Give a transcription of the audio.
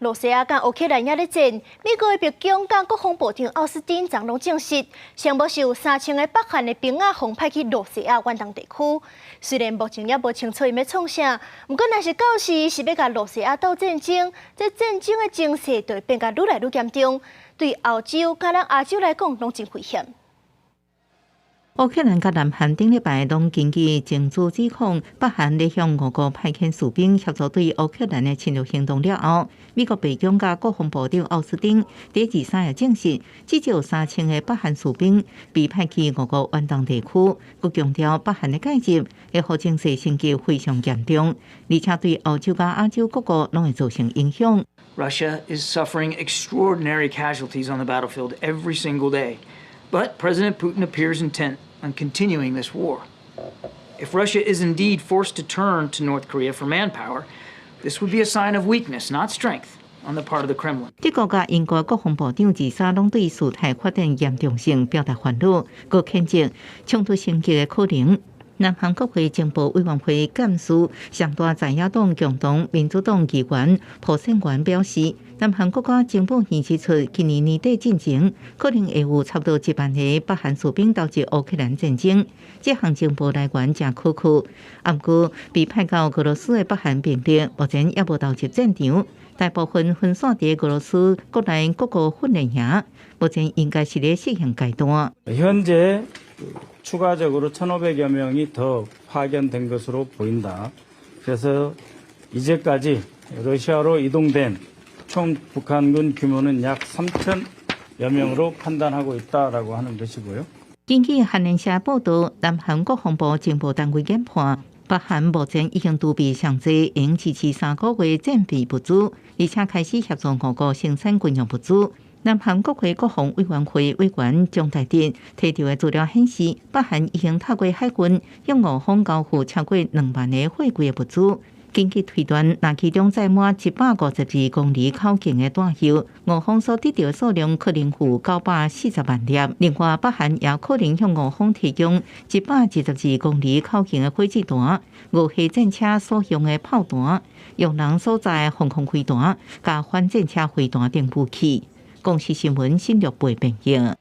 羅西亞佮烏克蘭猶咧戰，美國的白宮佮國防部長奧斯汀昨攏證實，上無有3000個北韓的兵仔予派去羅西亞遠東地區。雖然目前猶無清楚𪜶欲創啥，毋過若是到時是欲共羅西亞鬥戰爭，這戰爭的情勢就會變甲愈來愈嚴重，對歐洲佮咱亞洲來講攏真危險。烏克蘭佮南韓頂禮拜攏根據情資指控，北韓咧向俄國派遣士兵協助對烏克蘭的侵略行動了後，美國白宮佮國防部長奧斯汀佇二三日證實，至少3000個北韓士兵被派去俄國遠東地區，閣強調北韓的介入會予情勢升級非常嚴重，而且對歐洲佮亞洲各國攏會造成影響。 Russia is suffering extraordinary casualties on the battlefield every single day, but President Putin appears intent on continuing this war. If Russia is indeed forced to turn to North Korea for manpower, this would be a sign of weakness, not strength, on the part of the Kremlin. 德國佮英國國防部長二三攏對事態發展嚴重性表達煩惱，閣譴責衝突升級的可能。南韓國會情報委員會幹事、上大在野黨共同民主黨議員朴勝元表示，南韓國家情報院指出，今年年底進前可能會有差不多1萬個北韓士兵投入烏克蘭戰爭。這項情報來源誠可靠。毋過，被派到俄羅斯的北韓兵力目前猶無投入戰場，大部分分散佇俄羅斯國內各個訓練營，目前應該是咧適應階段。 현재 추가적으로 1,500여 명이 더 파견된 것으로 보인다. 그래서 이제까지 러시아로 이동된 총 북한군 규모는 약 3천여 명으로 판단하고 있다라고 하는 것이고요. 根據韓聯社報道，南韓國防部情報單位研判，北韓目前已經儲備上濟用支持3個月戰備物資，而且開始協助俄國生產軍用物資。南韓國會國防委員會委員張大哲提著的資料顯示，北韓已經透過海軍向俄方交付超過2萬個貨櫃的物資。根據推斷，若其中載滿152公里口徑的彈藥，俄方所得到的數量可能有940萬粒。另外，北韓也可能向俄方提供122公里口徑的火箭彈、俄系戰車所用的炮彈、用人所載的防空飛彈、佮反戰車飛彈等武器。公視新聞新陸背編譯。